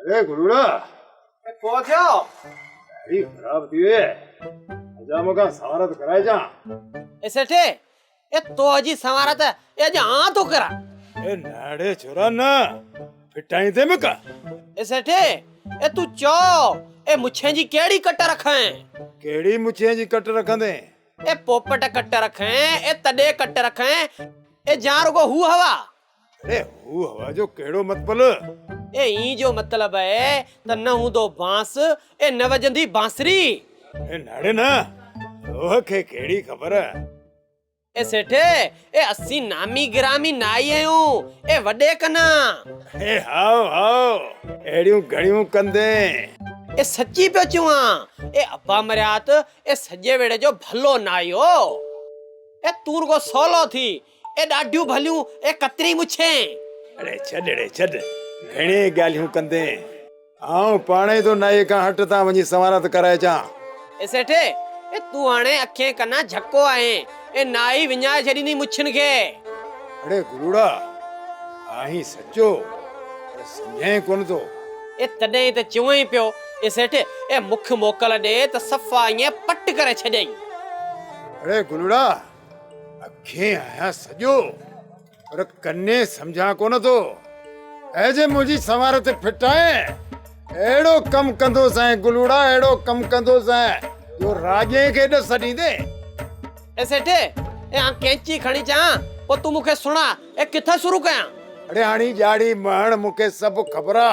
اڙي گلوڙا. اي ڪو ٿيو؟ ڏاڙهي خراب ٿي وئي اجا مون کان سنوارت ڪرائجان. اي سيٺ اي تو جي سنوارت اي اڄ آن ٿو ڪران. اي ناڙي ڇورا نه ڦٽائيندين مون کان. اي سيٺ اي تون چئو اي مڇين جي ڪهڙي ڪٽ رکين؟ ڪهڙي مڇين جي ڪٽ رکندين؟ اي پوپٽ ڪٽ رکين اي تڏي ڪٽ رکين اي جان رڳو هو هوا. اڙي هو هوا جو ڪهڙو مطبل؟ اي اين جو مطلب اهي ته نه هوندو بانس اي نه وڄندي بانسري. اي ناڙي نه روح کي ڪهڙي خبر. اي سيٺ اي اسين نامي گرامي نائي آهيون اي وڏي ڪنا. اي هائو هائو اهڙيون گهڻيون ڪندين. اي سچي پيو چوان اي ابا مريات اي سڄي ويڙهي جو ڀلو نائي هو. اي تون رڳو سولو ٿي اي ڏاڍيون ڀليون، اي ڪتري مڇين. اڙي ڇڏ اڙي ڇڏ، گهڻي ڳالهيون ڪندين. آئون پاڻ ئي ٿو نائيء کان هٽ تان وڃي سنوارت ڪرائي اچان. اي سيٺ، اي تون هاڻي اکين ڪنا جهڪو آهين، اي نائي وڃائي ڇڏيندي مڇين کي. اڙي گلوڙا، آهين سچو، پر سمجهين ڪونه ٿو. اي تڏهن ئي ته چوين پيو، اي سيٺ، اي مک موڪل ڏي ته صفا ائين پٽ ڪري ڇڏيئين. اڙي گلوڙا، اکين آهيان سڄو پر ڪنين سمجهان ڪونه ٿو. اي جي منهنجي سنوار تي ڦٽ آهين، اهڙو ڪم ڪندوسانء گلوڙا، اهڙو ڪم ڪندوسانء جو راڄين کي ڏس ڏيندين. اي سيٺ، اي هان ڪينچي کڻي چان، پوء تون مون کي سڻا، اي ڪٿان شروع ڪيان؟ اڙي هاڻي ڄاڙي مهڻ مون کي سڀ خبر آ.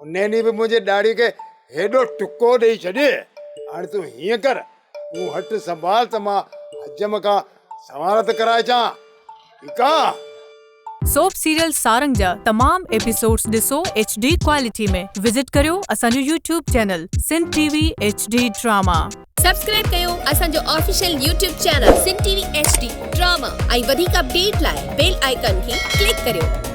انهيء ڏينهن به منهنجي ڏاڙهي کي هيڏو ٽڪو ڏيئي ڇڏ. هاڻي تون هيئن ڪر، تون هٽ سنڀال ته مان حجم کان سنوارت ڪرائي اچان. ٺيڪ آ؟ سوپ سيريل سارنگ جا تمام ايپيسوڊز ڏسو ايڇ ڊي ڪوالٽي ۾ وزٽ ڪريو اسان جو YouTube channel Sindh T V H D drama. Subscribe ڪيو اسان جو official YouTube channel Sindh T V H D drama ۽ وڌيڪ اپڊيٽ لاء بيل آئيڪان کي ڪلڪ ڪريو.